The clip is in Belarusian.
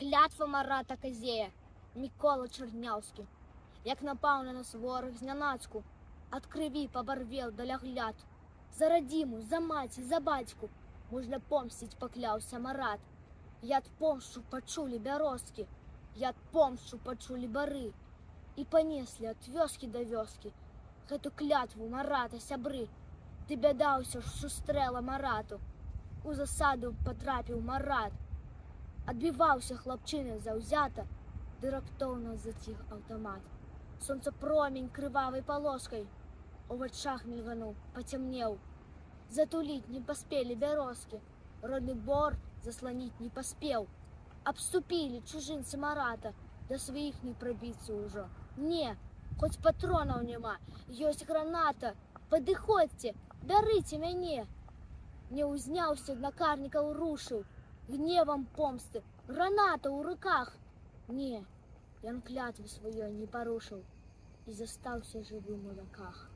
Клятва Марата Казея, Мікола Чарняўскі. Як напаў на нас вораг знянацку, ад крыві пабарвеў далягляд. За радзіму, за маці, за бацьку мужна помсціць пакляўся Марат. Я адпомшчу, пачулі бярозкі, я адпомшчу, пачулі бары. І панеслі ад вёскі да вёскі гэту клятву Марата сябры. Ды бяда ўсё ж сустрэла Марату. У засаду патрапіў Марат. Адбіваўся хлапчына заўзята, ды раптоўна заціх аўтамат. Сонца промень крывавай палоскай у вачах мільгануў, пацямнеў. Затуліць не паспелі бярозкі, родны бор засланіць не паспеў. Абступілі чужынцы Марата, да сваіх не прабіцца ўжо. Не, хоць патронаў няма, ёсць граната, падыходзьце, бярыце мяне. Не ўзняўся, на карнікаў рушыў, гневам помсты, граната ў руках. Не, ён клятвы сваёй не парушыў і застаўся жывым у раках.